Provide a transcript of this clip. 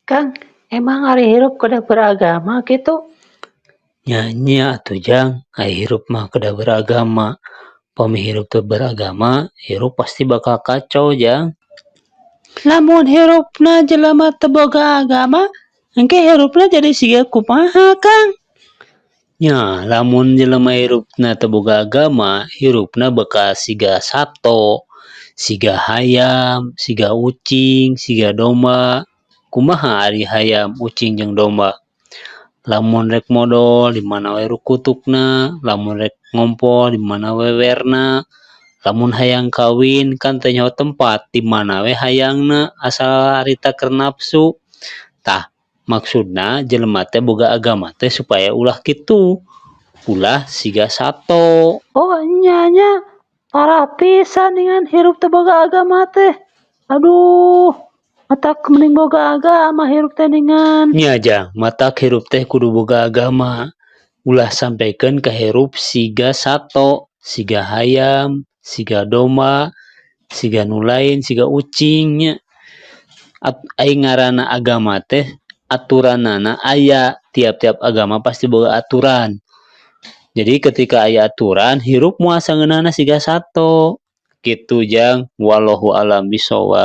Kang, emang ari hirup kedah beragama kitu? Nya nya atuh, Jang, ari hirup mah kedah beragama. Pami hirup teu beragama, hirup pasti bakal kacau, Jang. Lamun hirupna jelema teu boga agama, engke hirupna jadi siga kumaha, Kang? Nya, lamun jelema hirupna teu boga agama, hirupna bakal siga sato, siga hayam, siga ucing, siga domba. Kumaha ari hayam, ucing jeung domba? Lamun rek modol di mana we rukutukna, lamun rek ngompol di mana wewerna, lamun hayang kawin kan teu nyaho tempat, di mana we hayangna asal harita keur nafsu. Tah, maksudna jelema teh boga agama teh supaya ulah kitu, ulah siga sato. Oh nya nya, parah pisan ningan hirup teu boga agama teh. Aduh, matak mending boga agama hirup teh ningan. Nya, Jang, matak hirup teh kudu boga agama. Ulah sampekeun ka hirup siga sato, siga hayam, siga domba, siga nu lain, siga ucing nya. Ai ngaranna agama teh aturanana aya, tiap-tiap agama pasti boga aturan. Jadi ketika aya aturan, hirup moal sangeunahna siga sato. Kitu, Jang, wallahu alam bisawab.